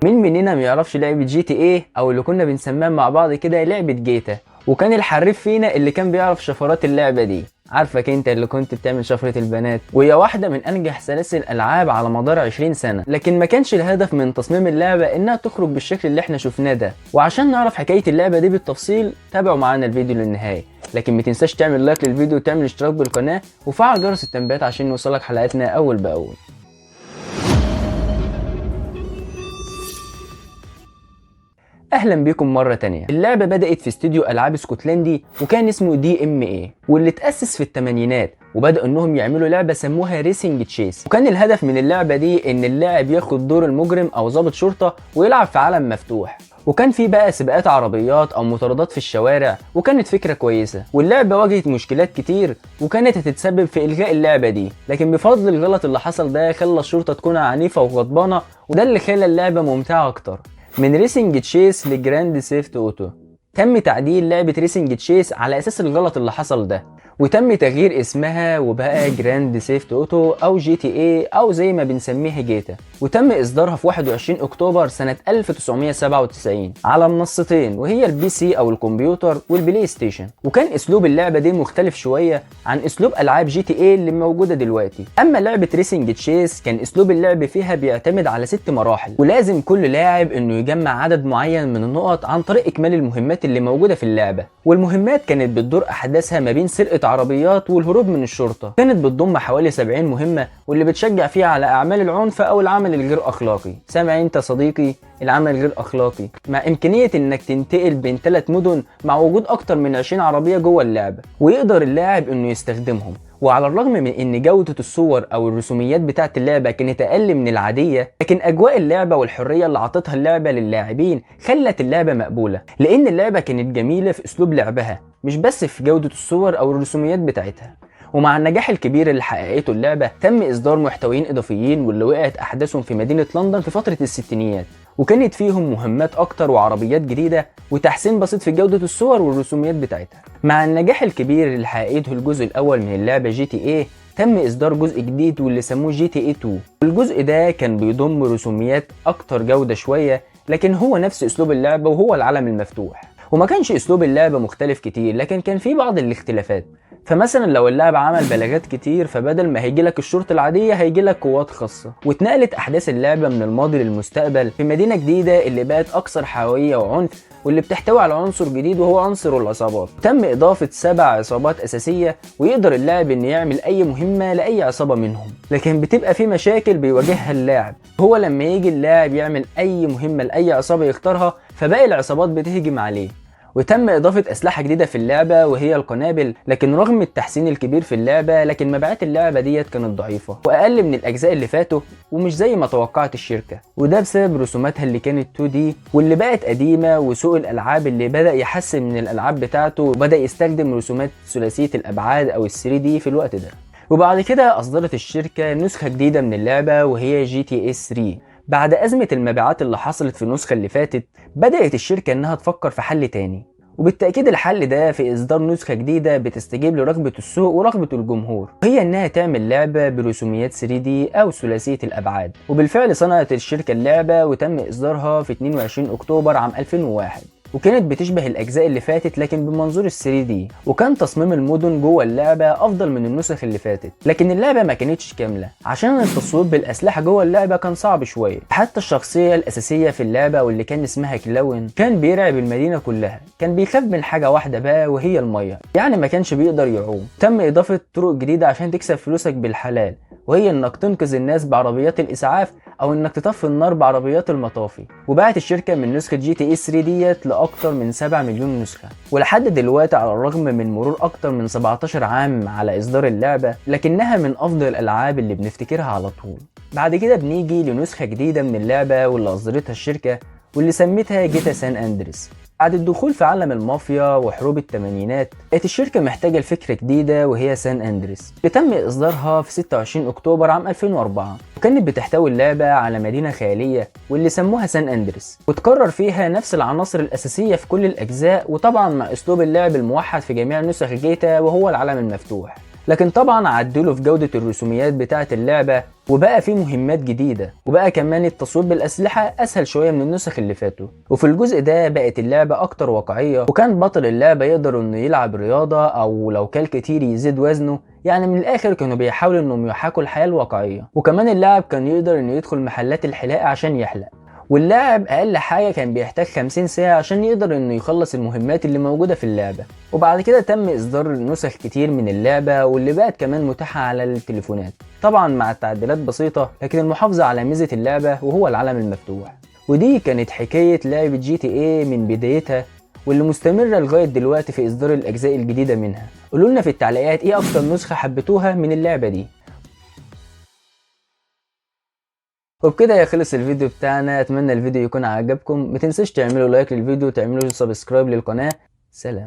مين مننا ما يعرفش لعبة GTA او اللي كنا بنسميها مع بعض كده لعبة جيتا؟ وكان الحريف فينا اللي كان بيعرف شفرات اللعبة دي. عارفك انت اللي كنت بتعمل شفرة البنات، وهي واحدة من انجح سلاسل الالعاب على مدار 20 سنة. لكن ما كانش الهدف من تصميم اللعبة انها تخرج بالشكل اللي احنا شفناه ده. وعشان نعرف حكاية اللعبة دي بالتفصيل تابعوا معانا الفيديو للنهاية، لكن ما تنساش تعمل like للفيديو وتعمل اشتراك بالقناة وفعل جرس التنبيهات عشان يوصلك حلقاتنا اول باول. اهلا بكم مرة تانية. اللعبة بدأت في استوديو العاب اسكتلندي وكان اسمه DMA، واللي اتأسس في الثمانينات، وبدأوا انهم يعملوا لعبة سموها Racing Chase. وكان الهدف من اللعبة دي ان اللاعب ياخد دور المجرم او ضابط شرطة ويلعب في عالم مفتوح، وكان في بقى سباقات عربيات او مطاردات في الشوارع، وكانت فكرة كويسة. واللعبة واجهت مشكلات كتير وكانت هتتسبب في الغاء اللعبة دي، لكن بفضل الغلط اللي حصل ده خلى الشرطة تكون عنيفة وغضبانة، وده اللي خلى اللعبة ممتعة اكتر. من Racing Chase ل Grand Theft Auto، تم تعديل لعبة Racing Chase على اساس الغلط اللي حصل ده، وتم تغيير اسمها وبقى Grand Theft Auto او GTA او زي ما بنسميها جيتا، وتم اصدارها في 21 اكتوبر سنة 1997 على منصتين، وهي ال PC او الكمبيوتر وال PlayStation. وكان اسلوب اللعبة دي مختلف شوية عن اسلوب العاب GTA اللي موجودة دلوقتي. اما لعبة Racing Chase كان اسلوب اللعب فيها بيعتمد على 6 مراحل، ولازم كل لاعب انه يجمع عدد معين من النقط عن طريق اكمال المهمات اللي موجودة في اللعبة. والمهمات كانت بتدور احداثها ما بين سرقة عربيات والهروب من الشرطة. كانت بتضم حوالي 70 مهمة، واللي بتشجع فيها على اعمال العنف او العمل الغير اخلاقي. سامع انت صديقي؟ العمل الغير اخلاقي، مع امكانية انك تنتقل بين 3 مدن مع وجود اكتر من 20 عربية جوه اللعبة، ويقدر اللاعب انه يستخدمهم. وعلى الرغم من ان جودة الصور او الرسوميات بتاعت اللعبة كانت اقل من العادية، لكن اجواء اللعبة والحرية اللي عطتها اللعبة للاعبين خلت اللعبة مقبولة، لان اللعبة كانت جميلة في اسلوب لعبها، مش بس في جودة الصور او الرسوميات بتاعتها. ومع النجاح الكبير اللي حققته اللعبة تم إصدار محتويين إضافيين، واللي وقعت أحداثهم في مدينة لندن في فترة الستينيات، وكانت فيهم مهمات أكتر وعربيات جديدة وتحسين بسيط في جودة الصور والرسوميات بتاعتها. مع النجاح الكبير اللي حققته الجزء الأول من اللعبة GTA تم إصدار جزء جديد واللي سموه GTA 2. والجزء ده كان بيضم رسوميات أكتر جودة شوية، لكن هو نفس أسلوب اللعبة وهو العالم المفتوح. وما كانش أسلوب اللعبة مختلف كتير، لكن كان في بعض الاختلافات. فمثلا لو اللاعب عمل بلاغات كتير، فبدل ما هيجيلك الشرطة العادية هيجيلك قوات خاصة. واتنقلت أحداث اللعبة من الماضي للمستقبل في مدينة جديدة اللي بقت أكثر حيوية وعنف، واللي بتحتوي على عنصر جديد وهو عنصر العصابات. تم إضافة 7 عصابات أساسية، ويقدر اللاعب إنه يعمل أي مهمة لأي عصابة منهم، لكن بتبقى في مشاكل بيواجهها اللاعب. هو لما يجي اللاعب يعمل أي مهمة لأي عصابة يختارها، فباقي العصابات بتهجم عليه. وتم إضافة أسلحة جديدة في اللعبة وهي القنابل، لكن رغم التحسين الكبير في اللعبة لكن مبيعات اللعبة ديت كانت ضعيفة وأقل من الأجزاء اللي فاتوا، ومش زي ما توقعت الشركة، وده بسبب رسوماتها اللي كانت 2D واللي بقت قديمة، وسوق الألعاب اللي بدأ يحسن من الألعاب بتاعته وبدأ يستخدم رسومات ثلاثية الأبعاد أو 3D في الوقت ده. وبعد كده أصدرت الشركة نسخة جديدة من اللعبة وهي GTA 3. بعد أزمة المبيعات اللي حصلت في النسخة اللي فاتت بدأت الشركة إنها تفكر في حل تاني، وبالتأكيد الحل ده في إصدار نسخة جديدة بتستجيب لرغبة السوق ورغبة الجمهور، وهي إنها تعمل لعبة برسوميات 3D أو ثلاثية الأبعاد. وبالفعل صنعت الشركة اللعبة وتم إصدارها في 22 أكتوبر عام 2001، وكانت بتشبه الأجزاء اللي فاتت لكن بمنظور 3D، وكان تصميم المدن جوه اللعبة أفضل من النسخ اللي فاتت. لكن اللعبة ما كانتش كاملة عشان التصويب بالأسلحة جوه اللعبة كان صعب شوية. حتى الشخصية الأساسية في اللعبة واللي كان اسمها كلاون كان بيرعب المدينة كلها، كان بيخاف من حاجة واحدة بقى وهي المية، يعني ما كانش بيقدر يعوم. تم إضافة طرق جديدة عشان تكسب فلوسك بالحلال، وهي انك تنقذ الناس بعربيات الاسعاف او انك تطفي النار بعربيات المطافي. وباعت الشركة من نسخه GTA 3 ديت لاكتر من 7 مليون نسخه، ولحد دلوقتي على الرغم من مرور اكتر من 17 عام على اصدار اللعبة لكنها من افضل الالعاب اللي بنفتكرها على طول. بعد كده بنيجي لنسخه جديدة من اللعبة واللي اصدرتها الشركة واللي سمتها GTA San Andreas. بعد الدخول في عالم المافيا وحروب الثمانينات بقت الشركة محتاجة لفكرة جديدة وهي San Andreas، اللي تم إصدارها في 26 أكتوبر عام 2004، وكانت بتحتوي اللعبة على مدينة خيالية واللي سموها San Andreas، وتكرر فيها نفس العناصر الأساسية في كل الأجزاء، وطبعا مع أسلوب اللعب الموحد في جميع نسخ جيتا وهو العالم المفتوح. لكن طبعا عدلوا في جودة الرسوميات بتاعة اللعبة، وبقى في مهمات جديدة، وبقى كمان التصويب بالأسلحة أسهل شوية من النسخ اللي فاتوا. وفي الجزء ده بقت اللعبة أكتر واقعية، وكان بطل اللعبة يقدر إنه يلعب رياضة أو لو كل كتير يزيد وزنه، يعني من الآخر كانوا بيحاولوا إنهم يحاكوا الحياة الواقعية. وكمان اللاعب كان يقدر إنه يدخل محلات الحلاقة عشان يحلق، واللاعب اقل حاجة كان بيحتاج 50 ساعة عشان يقدر انه يخلص المهمات اللي موجودة في اللعبة. وبعد كده تم اصدار نسخ كتير من اللعبة، واللي بقت كمان متاحة على التليفونات، طبعا مع تعديلات بسيطة لكن المحافظة على ميزة اللعبة وهو العالم المفتوح. ودي كانت حكاية لعبه GTA من بدايتها، واللي مستمرة لغاية دلوقتي في اصدار الاجزاء الجديدة منها. قولوا لنا في التعليقات ايه اكتر نسخه حبيتوها من اللعبة دي. وبكده يخلص الفيديو بتاعنا، اتمنى الفيديو يكون عجبكم. ما تنسوش تعملوا like للفيديو وتعملوا subscribe للقناة. سلام.